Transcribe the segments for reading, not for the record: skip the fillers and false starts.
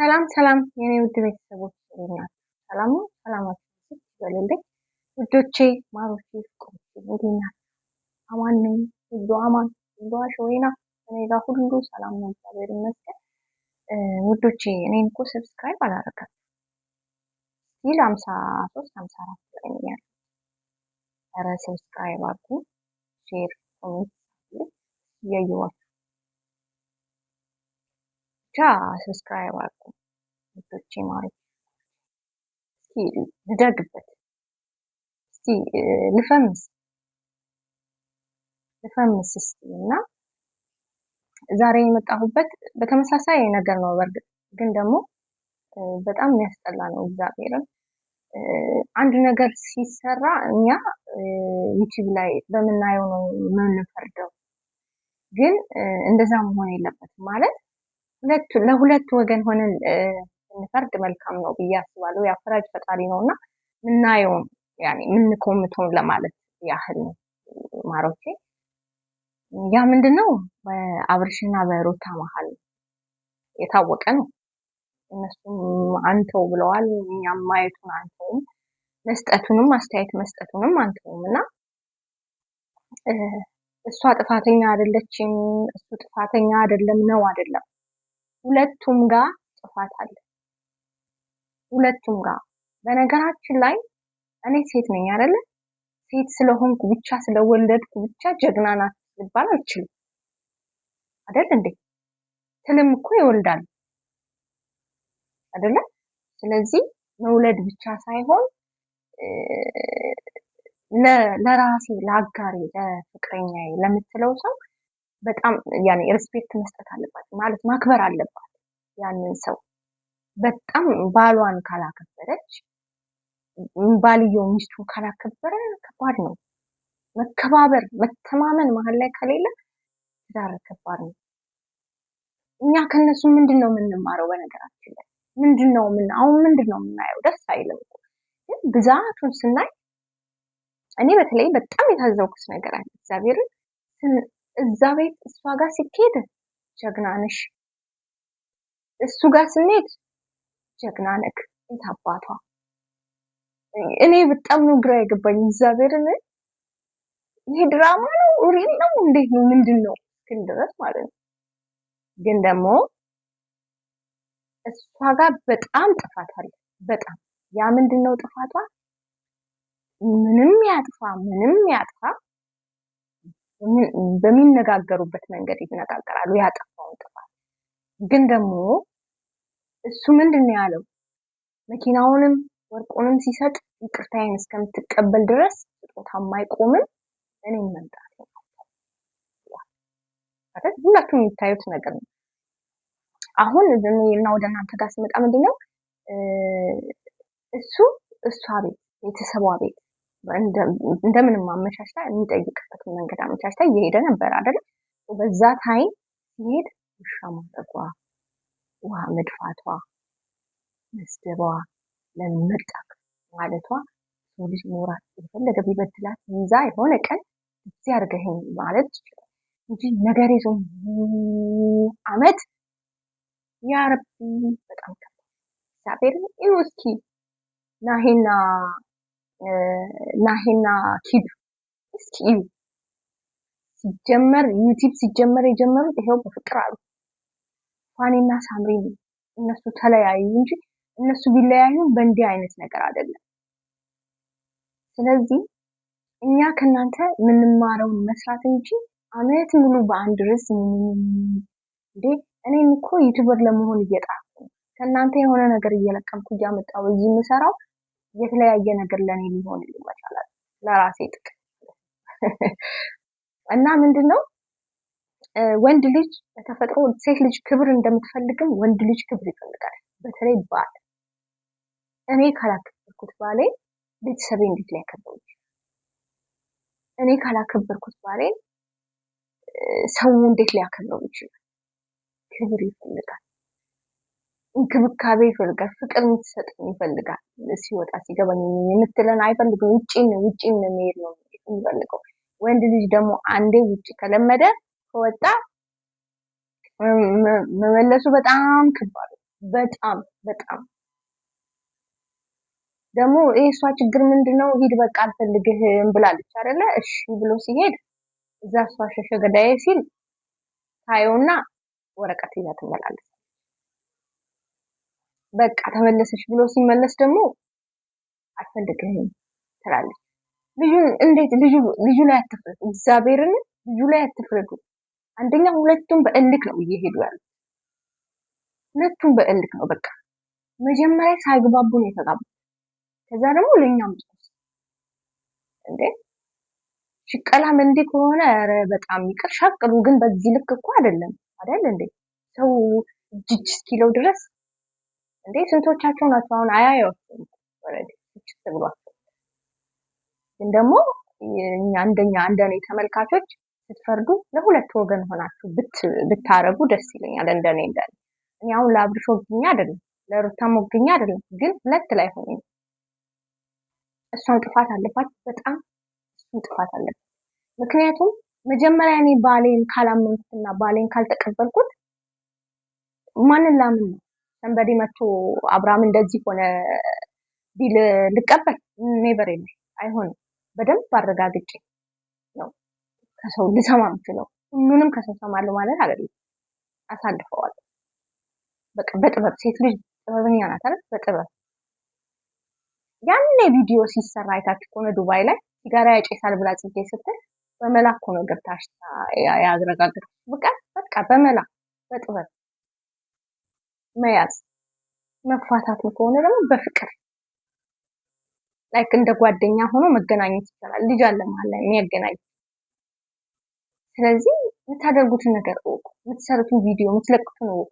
ሰላም ሰላም የኔ ውድ ቤተሰቦች እንዴት ናችሁ? ሰላም ነው። ሰላማችሁ ይበልልኝ ውዶቼ፣ ማሮቼ፣ ፍቅሮቼ እንዴት ናችሁ? አማን ነኝ። ሁሉ አማን፣ ሁሉ አሸወይና እኔ ጋር ሁሉ ሰላም ነው፣ እግዚአብሔር ይመስገን። ውዶቼ እኔን እኮ subscribe አላደረጋችሁም። still 53 54 ላይ ነኝ ያለሁት። ኧረ subscribe አድርጉ፣ share፣ comment እያየኋችሁ ብቻ subscribe አድርጉ ውዶቼ ማሮቼ። እስኪ ልደግበት፣ እስኪ ልፈምስ ልፈምስ እስኪ። እና ዛሬ የመጣሁበት በተመሳሳይ ነገር ነው። በእርግጥ ግን ደግሞ በጣም የሚያስጠላ ነው። እግዚአብሔርን አንድ ነገር ሲሰራ እኛ ዩቲዩብ ላይ በምናየው ነው የምንፈርደው፣ ግን እንደዛ መሆን የለበትም። ማለት ለሁለት ወገን ሆነን ብንፈርድ መልካም ነው ብዬ አስባለሁ። ያው ፈራጅ ፈጣሪ ነው እና ምናየውን ያኔ የምንኮምተውን ለማለት ያህል ነው ማሮቼ። ያ ምንድን ነው በአብርሽና በሩታ መሀል የታወቀ ነው። እነሱም አንተው ብለዋል፣ እኛም ማየቱን አንተውም፣ መስጠቱንም አስተያየት መስጠቱንም አንተውም። እና እሷ ጥፋተኛ አይደለችም፣ እሱ ጥፋተኛ አይደለም ነው አይደለም፣ ሁለቱም ጋር ጥፋት አለ። ሁለቱም ጋር። በነገራችን ላይ እኔ ሴት ነኝ አይደለ? ሴት ስለሆንኩ ብቻ ስለወለድኩ ብቻ ጀግና ናት ልባል አልችልም። አይደል እንዴ? ትልም እኮ ይወልዳል አይደለ? ስለዚህ መውለድ ብቻ ሳይሆን ለራሴ ለአጋሬ ለፍቅረኛዬ ለምትለው ሰው በጣም ያኔ respect መስጠት አለባት፣ ማለት ማክበር አለባት ያንን ሰው። በጣም ባሏን ካላከበረች፣ ባልየው ሚስቱን ካላከበረ ከባድ ነው። መከባበር መተማመን መሀል ላይ ከሌለ ትዳር ከባድ ነው። እኛ ከነሱ ምንድን ነው የምንማረው? በነገራችን ላይ ምንድን ነው ምን አሁን ምንድን ነው የምናየው? ደስ አይልም እኮ። ግን ብዛቱን ስናይ እኔ በተለይ በጣም የታዘብኩት ነገር አለ። እግዚአብሔርን እዛ ቤት እሷ ጋር ሲኬድ ጀግና ነሽ፣ እሱ ጋር ስንሄድ ጀግና ነክ። የት አባቷ። እኔ በጣም ነው ግራ የገባኝ። እግዚአብሔርን ይሄ ድራማ ነው real ነው እንዴት ነው ምንድን ነው እስክል ድረስ ማለት ነው። ግን ደግሞ እሷ ጋር በጣም ጥፋት አለ። በጣም ያ ምንድን ነው ጥፋቷ? ምንም ያጥፋ ምንም ያጥፋ በሚነጋገሩበት መንገድ ይነጋገራሉ፣ ያጠፋውን ጥፋት። ግን ደግሞ እሱ ምንድን ነው ያለው? መኪናውንም ወርቁንም ሲሰጥ ይቅርታዬን እስከምትቀበል ድረስ ስጦታ አይቆምም፣ እኔም መምጣት ነው አይደል? ሁላችሁም የሚታዩት ነገር ነው። አሁን እና ወደ እናንተ ጋር ስመጣ ምንድን ነው እሱ እሷ ቤት ቤተሰቧ ቤት እንደምንም አመቻችታ የሚጠይቅበትን መንገድ አመቻችታ እየሄደ ነበር አይደል? በዛ time ሲሄድ ውሻ ማድረጓ፣ ውሃ መድፋቷ፣ መስደቧ፣ ለምን መጣክ ማለቷ ሰው ልጅ ሞራል የፈለገ ቢበድላት ይዛ የሆነ ቀን እዚህ አድርገኸኝ ማለት ይችላል እንጂ ነገር ይዞ አመት ያ ረቢ በጣም ከባድ። እግዚአብሔርን እዩ እስኪ ናሂና ናሂና ኪዱ እስኪ እዩ። ሲጀመር ዩቲዩብ ሲጀመር የጀመሩት ይሄው በፍቅር አሉ። ፋኒና ሳምሪ እነሱ ተለያዩ እንጂ እነሱ ቢለያዩ በእንዲህ አይነት ነገር አይደለም። ስለዚህ እኛ ከእናንተ የምንማረውን መስራት እንጂ አመት ሙሉ በአንድ ርዕስ እንዴ። እኔም እኮ YouTuber ለመሆን እየጣርኩ ነው። ከእናንተ የሆነ ነገር እየለቀምኩ እያመጣሁ እዚህ የምሰራው የተለያየ ነገር ለእኔ ሊሆን ይችላል፣ ለራሴ ጥቅም። እና ምንድን ነው ወንድ ልጅ በተፈጥሮ ሴት ልጅ ክብር እንደምትፈልግም ወንድ ልጅ ክብር ይፈልጋል። በተለይ ባል። እኔ ካላከበርኩት ባሌ ቤተሰቤ እንዴት ሊያከብረው ይችላል? እኔ ካላከበርኩት ባሌ ሰው እንዴት ሊያከብረው ይችላል? ክብር ይፈልጋል፣ እንክብካቤ ይፈልጋል፣ ፍቅር የምትሰጠኝ ይፈልጋል። ሲወጣ ሲገባ የምትለን አይፈልግም። ውጪን ውጪን መሄድ ነው የሚፈልገው። ወንድ ልጅ ደግሞ አንዴ ውጪ ከለመደ ከወጣ መመለሱ በጣም ከባድ ነው። በጣም በጣም ደግሞ የእሷ ችግር ምንድን ነው? ሂድ በቃ አልፈልግህም ብላለች አይደለ? እሺ ብሎ ሲሄድ እዛ እሷ ሸሸ ገዳዬ ሲል ታየውና ወረቀት ይዛ ትመላለስ። በቃ ተመለሰች ብሎ ሲመለስ ደግሞ አልፈልግህም ትላለች። ልጁን እንዴት ልጁ ላይ አትፍረዱ፣ እግዚአብሔርን ልጁ ላይ አትፍረዱ። አንደኛ ሁለቱም በእልክ ነው እየሄዱ ያሉት። ሁለቱም በእልክ ነው። በቃ መጀመሪያ ሳይግባቡ ነው የተጋቡት። ከዛ ደግሞ ለእኛም ጦስ እንዴ ሽቀላም እንዲህ ከሆነ ኧረ በጣም ይቅር ሸቅሉ፣ ግን በዚህ ልክ እኮ አይደለም አይደል እንዴ? ሰው እጅ እስኪለው ድረስ እንዴ ስንቶቻቸው ናቸው አሁን አያዩአቸውም already ስልችት ብሏቸው። ግን ደግሞ እኛ እንደኛ እንደኔ ተመልካቾች ስትፈርዱ ለሁለት ወገን ሆናችሁ ብታረጉ ደስ ይለኛል። እንደኔ እንደኔ እኔ አሁን ለአብርሽ ወግኛ አይደለም ለሩታም ወግኛ አይደለም፣ ግን ሁለት ላይ ሆኜ እሷን ጥፋት አለባት በጣም እሱን ጥፋት አለባት። ምክንያቱም መጀመሪያ እኔ ባሌን ካላመንኩትና ባሌን ካልተቀበልኩት ማንን ላምን ነው? somebody መጥቶ አብርሃም እንደዚህ ሆነ ቢል ልቀበል? Never ever አይሆንም። በደንብ አረጋግጬ ነው ከሰው ልሰማ የምችለው። ሁሉንም ከሰው ሰማለሁ ማለት አይደለም። አሳልፈዋለሁ። በቃ በጥበብ ሴት ልጅ ጥበበኛ ናት አይደል? በጥበብ ያኔ ቪዲዮ ሲሰራ አይታችሁ ከሆነ ዱባይ ላይ ሲጋራ ያጨሳል ብላ ጽጌ ስትል በመላ እኮ ነው ገብታ ያረጋገጠች። በቃ በቃ በመላ በጥበብ መያዝ መፋታት ከሆነ ደግሞ በፍቅር like እንደ ጓደኛ ሆኖ መገናኘት ይቻላል። ልጅ አለ መሀል ላይ የሚያገናኝ። ስለዚህ የምታደርጉትን ነገር እወቁ። የምትሰሩትን ቪዲዮ የምትለቁትን እወቁ።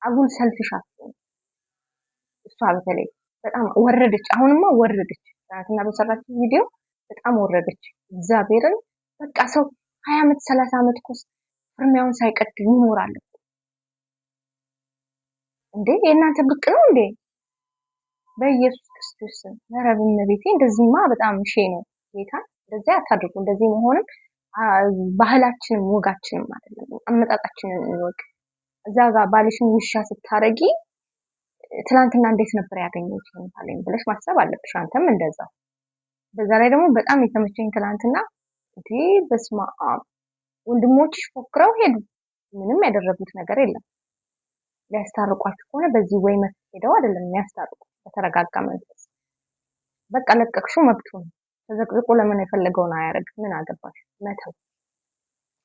አጉል selfish አትሁኑ። እሷ በተለይ በጣም ወረደች። አሁንማ ወረደች። ትናንትና በሰራችው ቪዲዮ በጣም ወረደች። እግዚአብሔርን በቃ ሰው 20 ዓመት 30 ዓመት እኮ ፍርሚያውን ሳይቀድ ይኖራል እንዴ! የእናንተ ብቅ ነው እንዴ? በኢየሱስ ክርስቶስ ስም ኧረ በእመቤቴ እንደዚህማ በጣም ሼ ነው። ጌታ እንደዚህ አታድርጉ። እንደዚህ መሆንም ባህላችንም ወጋችንም አይደለም። አመጣጣችንን እንወቅ። እዛ ጋር ባልሽን ውሻ ስታረጊ ትናንትና እንዴት ነበር ያገኘሁት ባሌን ብለሽ ማሰብ አለብሽ። አንተም እንደዛው። በዛ ላይ ደግሞ በጣም የተመቸኝ ትናንትና እንዴ በስመ አብ ወንድሞችሽ ፎክረው ሄዱ። ምንም ያደረጉት ነገር የለም። ሊያስታርቋችሁ ከሆነ በዚህ ወይ ሄደው አይደለም የሚያስታርቁ፣ በተረጋጋ መንፈስ በቃ ለቀቅሽው፣ መብቱ ነው። ተዘቅዝቆ ለምን የፈለገውን አያደርግ? ምን አገባሽ? መተው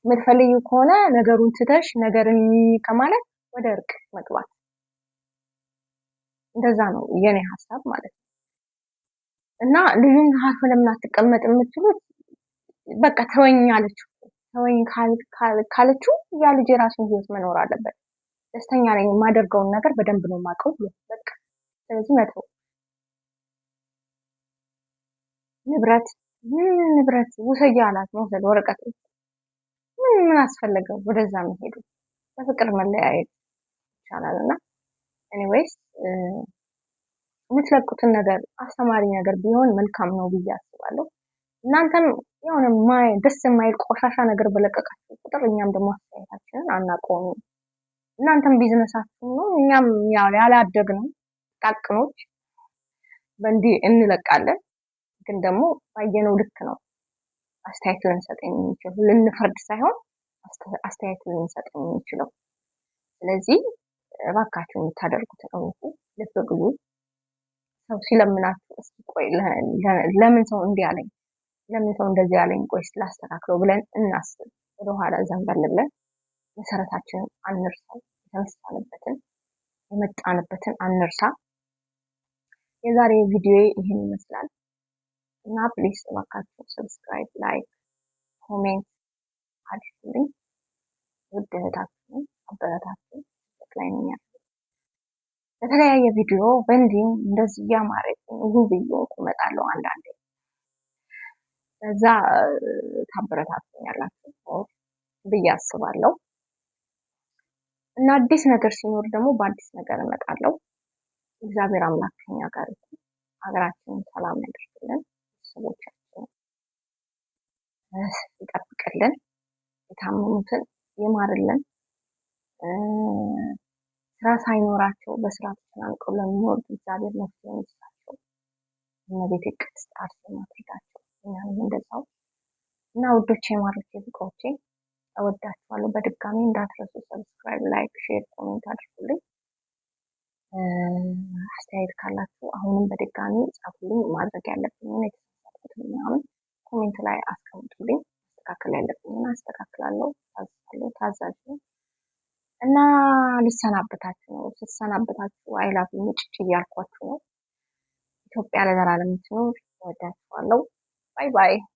የምትፈልጊው ከሆነ ነገሩን ትተሽ ነገርን ከማለት ወደ እርቅ መግባት፣ እንደዛ ነው የኔ ሀሳብ ማለት ነው። እና ልጁን አርፈህ ለምን አትቀመጥ የምትሉት በቃ ተወኝ አለችው። ተወኝ ካለችው ያ ልጅ የራሱን ህይወት መኖር አለበት። ደስተኛ ነኝ፣ የማደርገውን ነገር በደንብ ነው የማውቀው ብሎ በቃ ስለዚህ መተው። ንብረት ምን ንብረት ውሰጂ አላት። መውሰድ ወረቀት ምን ምን አስፈለገው ወደዛ መሄዱ? በፍቅር መለያየት ይቻላል። እና anyways የምትለቁትን ነገር አስተማሪ ነገር ቢሆን መልካም ነው ብዬ አስባለሁ። እናንተም የሆነ ደስ የማይል ቆሻሻ ነገር በለቀቃችሁ ቁጥር እኛም ደግሞ አስተያየታችንን አናቆምም። እናንተም ቢዝነሳችሁ ነው፣ እኛም ያላደግነው ጥቃቅኖች በእንዲህ እንለቃለን። ግን ደግሞ ባየነው ልክ ነው አስተያየት ልንሰጥ የምንችለው፣ ልንፈርድ ሳይሆን አስተያየት ልንሰጥ የምንችለው። ስለዚህ እባካችሁ የምታደርጉትን እወቁ፣ ልብ ብሉ። ሰው ሲለምናችሁ እስኪ ቆይ ለምን ሰው እንዲህ አለኝ፣ ለምን ሰው እንደዚህ አለኝ፣ ቆይ ላስተካክለው ብለን እናስብ። ወደኋላ ዘንበል ብለን መሰረታችንን አንርሳው፣ የተነሳንበትን የመጣንበትን አንርሳ። የዛሬ ቪዲዮ ይህን ይመስላል እና please እባካችሁ subscribe፣ like፣ comment አድርጉልኝ። ውድ እህታችሁን አበረታችሁ ላይ ነኝ ያለሁት። በተለያየ ቪዲዮ በእንዲህም እንደዚህ እያማረብኝ ውብ እየሆንኩ እመጣለሁ አንዳንዴ። በዛ ታበረታቱኛላችሁ ብዬ አስባለሁ። እና አዲስ ነገር ሲኖር ደግሞ በአዲስ ነገር እመጣለሁ። እግዚአብሔር አምላክ ከኛ ጋር ይሁን። ሀገራችንን ሰላም ያደርግልን፣ ቤተሰቦቻችንን ይጠብቅልን፣ የታመሙትን ይማርልን፣ ስራ ሳይኖራቸው በስራ ተጨናንቀው ለሚኖሩት እግዚአብሔር መፍትሄ ይስጣቸው። እመቤቴ ቅድስት አርሴማ ትርዳቸው። እኛንም እንደዛው እና ውዶቼ፣ ማሮቼ፣ ፍቅሮቼ እወዳችኋለሁ። በድጋሚ እንዳትረሱ subscribe፣ like፣ share፣ comment አድርጉልኝ። አስተያየት ካላችሁ አሁንም በድጋሚ ጻፉልኝ። ማድረግ ያለብኝን የተሳሳትኩትን ምናምን comment ላይ አስቀምጡልኝ። ማስተካከል ያለብኝን አስተካክላለሁ። ታዝዛለሁ፣ ታዛዥ ነኝ እና ልሰናበታችሁ ነው። ስሰናበታችሁ I love you ምጭጭ እያልኳችሁ ነው። ኢትዮጵያ ለዘላለም ትኑር። እወዳችኋለሁ። Bye bye።